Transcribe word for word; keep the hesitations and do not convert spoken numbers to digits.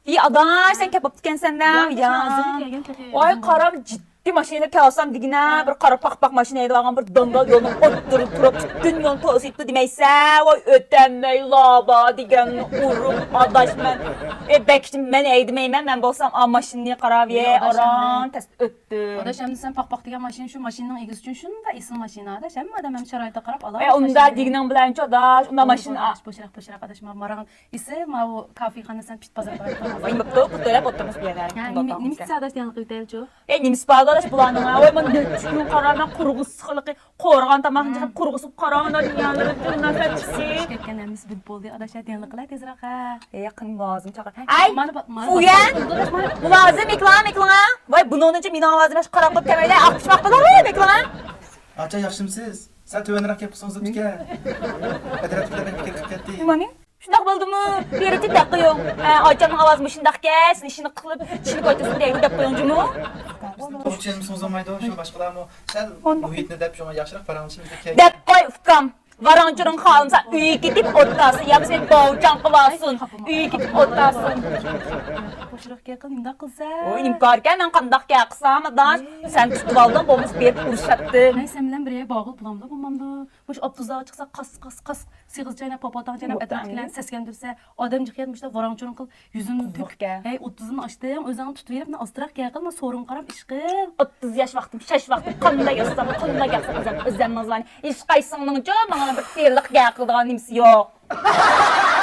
ئى ئاداش، سەن كەپ بوپتىكەنسەن دە. يا، يا. ۋاي، قارا، جىددىي ماشىنا كەلسەم دېگىنە، بىر قارا پاقپاق ماشىنا ھەيدەۋالغان بىر داڭگال يولنىڭ ئوتتۇرىدا تۇرۇپ، پۈتۈن يولنى توسۇۋېتىپتۇ دېمەيسەن. ۋاي، ئۆتەلمەي لابا دېگەننى ئۇرۇپ، ئاداش، مەن، ئە، بەك مەن ھەيدىمەيمەن، مەن بولسام ئا ماشىنىنى قاراپ، ئە، ئاران تەس ئۆتتۈم. ئاداش، ئەمدى سەن پاقپاق دېگەن ماشىنا، شۇ ماشىنىنىڭ ئىگىسى ئۈچۈن شۇنداق ئېسىل ماشىنا، ئاداش. ھەممە ئادەم ھەم شارائىتىغا قاراپ ئالا. ئە، ئۇنداق دېگىنىڭ بىلەن، ئاداش، ئۇنداق ماشىنا. بوشراق، بوشراق، ئاداش، ماڭا ماراڭ ئېسىل، ماۋۇ كافېخانا سەن پىت بازارغا بارىدىغان. ۋاي، بوپتۇ، پۇل تۆلەپ ئولتۇرمىز بۇ يەردە. يا، نېمە، نېمە ئىچسە ئاداش دېگەنلىكى ئۆتەيلىچۇ؟ ئەي، نېمىسى بار ئاداش بۇلارنىڭ؟ ۋاي، مانا نەچچە كۈن قارا، مەن قورغۇسقىلىقى، قورغان تاماقنى چىقىپ قورغۇسۇپ قارا، ئانا دۇنيالىرى بىر نەرسە چىقسى. كەتكەن ھەممىسى بىلىپ بولدى، ئاداش، ھە، دېگەنلىكى قىلە تېزراق، ھە. ئەي، يېقىن مۇلازىم چاقىر. ئەي، مانا، مانا، فۇيەن! مۇلازىم، ئېكىلىڭ، ئېكىلىڭ، ھە. ۋاي، بۇنىڭدىنچە مېنىڭ ئاۋازىم ياخشى قاراپ قىلىپ كەلمەيلى، ئاققۇچماق بىلەن، ھە، ئېكىلىڭ، ھە. ئاچا، ياخشىمسىز؟ سەل تۆۋەنرەك كەپ قىلسىڭىز بوپتىكەن. ئەتراپتىكىلەر بەك پىكىر قىلىپ كەتتى. نېمىنى؟ شۇنداق بولدىمۇ؟ بېرىچە دەپ قويۇڭ. ئە، ئاچامنىڭ ئاۋازى مۇشۇنداقكەن، سېنى ئىشىنى قىلىپ، چىشىنى قويتۇرسۇن دەيدۇ دەپ قويۇڭ جۇمۇ. توغرا چۈشەنمىسىڭىزمۇ بولمايدۇ، شۇ باشقىلارمۇ سەل مۇھىتنى دەپ شۇڭا ياخشىراق پاراڭلىشىمىز دېگەن. دەپ قوي، ئۇكام. ۋاراڭ-چۇرۇڭ خالىمىسا، ئۆيگە كېتىپ ئولتۇرسۇن ياكى سېنى باۋچاڭ قىلىۋالسۇن. ئۆيگە كېتىپ ئولتۇرسۇن. بوشراق گەپ قىل، نېمىنداق قىلسا؟ ۋوي، نېمە كاركەن، مەن قانداق گەپ قىلسام، ئاداش؟ سەن تۇتۇۋالدىڭ، بولمىسا بېرىپ ئۇرۇشاتتىم. مەن سەن بىلەن بىر يەرگە بارغىلى بولامدۇ، بولمامدۇ؟ مۇشۇ ئاپتوبۇسلارغا چىقسا، قاس، قاس، قاس، سېغىز چايناپ، پاپا تاڭ چايناپ، ئەتراپتىكىلەرنى سەسكەندۈرسە، ئادەمجىق يەر مۇشۇنداق ۋاراڭ-چۇرۇڭ قىلىپ، يۈزۈڭنى تۆك. قىزىقكەن. ھەي، ئوتتۇزنى ئاشتىڭ، ئۆزۈڭنى تۇتۇۋېلىپ، مانا ئازراق گەپ قىل، مانا سورۇنغا قاراپ ئىش قىل. ئوتتۇز ياش ۋاقتىم، شاش ۋاقتىم، قانداق ياشىسام، قانداق گەپ قىلسام، ئۆزۈم ئۆزۈمنىڭ زانى. ھېچقايسىڭنىڭچۇ ماڭا بىر تىيىنلىق گەپ قىلىدىغان نېمىسى يوق.